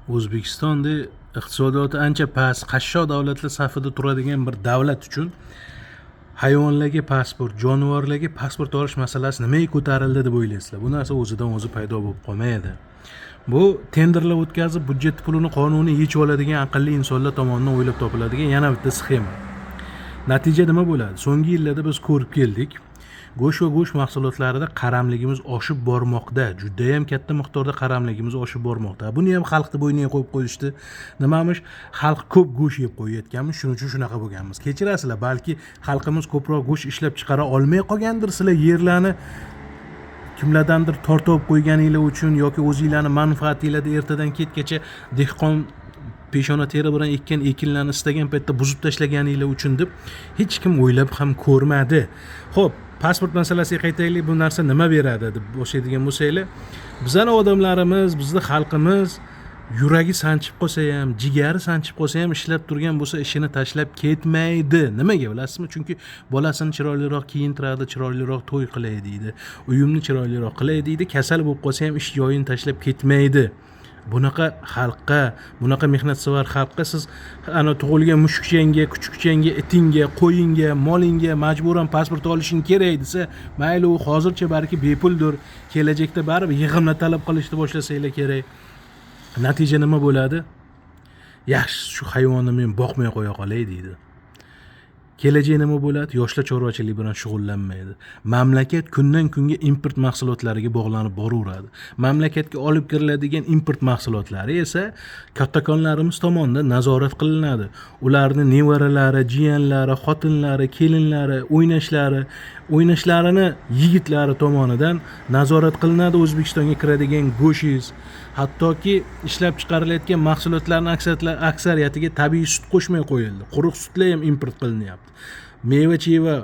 O'zbekistonda iqtisodiyoti ancha past, qashshoq davlatlar safida turadigan bir davlat uchun hayvonlarga pasport, jonivorlarga pasport olish masalasi nimaga ko'tarildi deb o'ylaysizlar? Bu narsa o'zidan o'zi paydo bo'lib qolmaydi. Bu tenderlar o'tkazib, byudjet pulini qonuniy yechib oladigan aqlli insonlar tomonidan o'ylab topiladigan yana bitta sxema. Natija nima bo'ladi? So'nggi yillarda biz ko'rib keldik, go'sht va go'sht mahsulotlarida qaramligimiz oshib bormoqda, judayam katta miqdorda qaramligimiz oshib bormoqda. Buni ham xalqni bo'yniga qo'yib qo'yishdi. Nimamish? Xalq ko'p go'sht yeb qo'yayotganmiz, shuning uchun shunaqa bo'lganmiz. Kechirasizlar, balki xalqimiz ko'proq go'sht ishlab chiqara olmay qolgandir, sizlar yerlarni kimlardandir tortib olib qo'yganinglar uchun yoki o'zinglarni manfaatinglarda ertadan kechgacha dehqon peshona teri bilan ekkan ekinlarni istagan paytda buzib tashlaganinglar uchun deb hech kim o'ylab ham ko'rmadi. Xo'p, pasport masalasiga qaytaylik. Bu narsa nima beradi deb boshlaydigan bo'lsanglar, bizani odamlarimiz, bizni xalqimiz yuragi sanchib qolsa ham, jigari sanchib qolsa ham, ishlab turgan bo'lsa ishini tashlab ketmaydi. Nimaga bilasizmi? Chunki bolasini chiroyliroq kiyintiradi, chiroyliroq to'y qilay deydi, uyimni chiroyliroq qilay deydi, kasal bo'lib qolsa ham ish joyini tashlab ketmaydi. Bunaqa xalqqa, bunaqa mehnatsevar xalqqa siz ana tug'ilgan mushukchangga, kuchukchangga, itingga, qo'yingga, molingga majburan pasport olishing kerak desa, mayli u hozircha balki bepuldir, kelajakda baribir yig'imlar talab qilishni boshlasanglar kerak. Natija nima bo'ladi? Yaxshisi shu hayvonni men boqmay qo'ya qolay deydi. Kelajak nima bo'ladi? Yoshlar chorvachilik bilan shug'ullanmaydi. Mamlakat kundan kunga import mahsulotlariga bog'lanib boraveradi. Mamlakatga olib kiriladigan import mahsulotlari esa kattakonlarimiz tomonidan nazorat qilinadi. Ularni nevaralari, jiyanlari, xotinlari, kelinlari, o'ynashlarini yigitlari tomonidan nazorat qilinadi. O'zbekistonga kiradigan go'shingiz, hattoki ishlab chiqarilayotgan mahsulotlarning aksariyatiga tabiiy sut qo'shmay qo'yildi. Quruq sutlar ham import qilinyapti. Meva-cheva,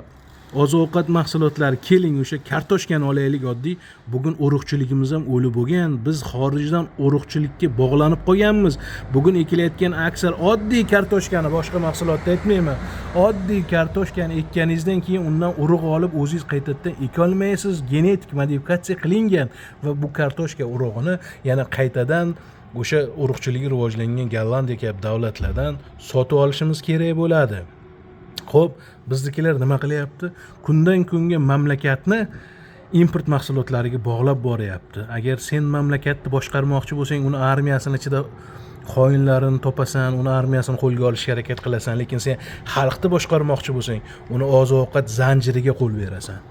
oziq-ovqat mahsulotlari, keling o'sha kartoshkani olaylik oddiy. Bugun urug'chiligimiz ham o'li bo'lgan. Biz xorijdan urug'chilikka bog'lanib qolganmiz. Bugun ekilayotgan aksar oddiy kartoshkani, boshqa mahsulotni aytmayman, oddiy kartoshkani ekkaningizdan keyin undan urug' olib o'zingiz qaytadan ekolmaysiz. Genetik modifikatsiya qilingan va bu kartoshka urug'ini yana qaytadan o'sha urug'chiligi rivojlangan Gollandiya kabi davlatlardan sotib olishimiz kerak bo'ladi. Xo'p, biznikilar nima qilyapti? Kundan kunga mamlakatni import mahsulotlariga bog'lab boryapti. Agar sen mamlakatni boshqarmoqchi bo'lsang, uni armiyasini ichida xoinlarini topasan, uni armiyasini qo'lga olishga harakat qilasan, lekin sen xalqni boshqarmoqchi bo'lsang, uni oziq-ovqat zanjiriga qo'l berasan.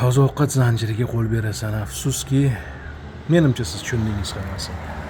Oziq-ovqat zanjiriga qo'l berasan. Afsuski, menimcha siz tushundingiz hammasini.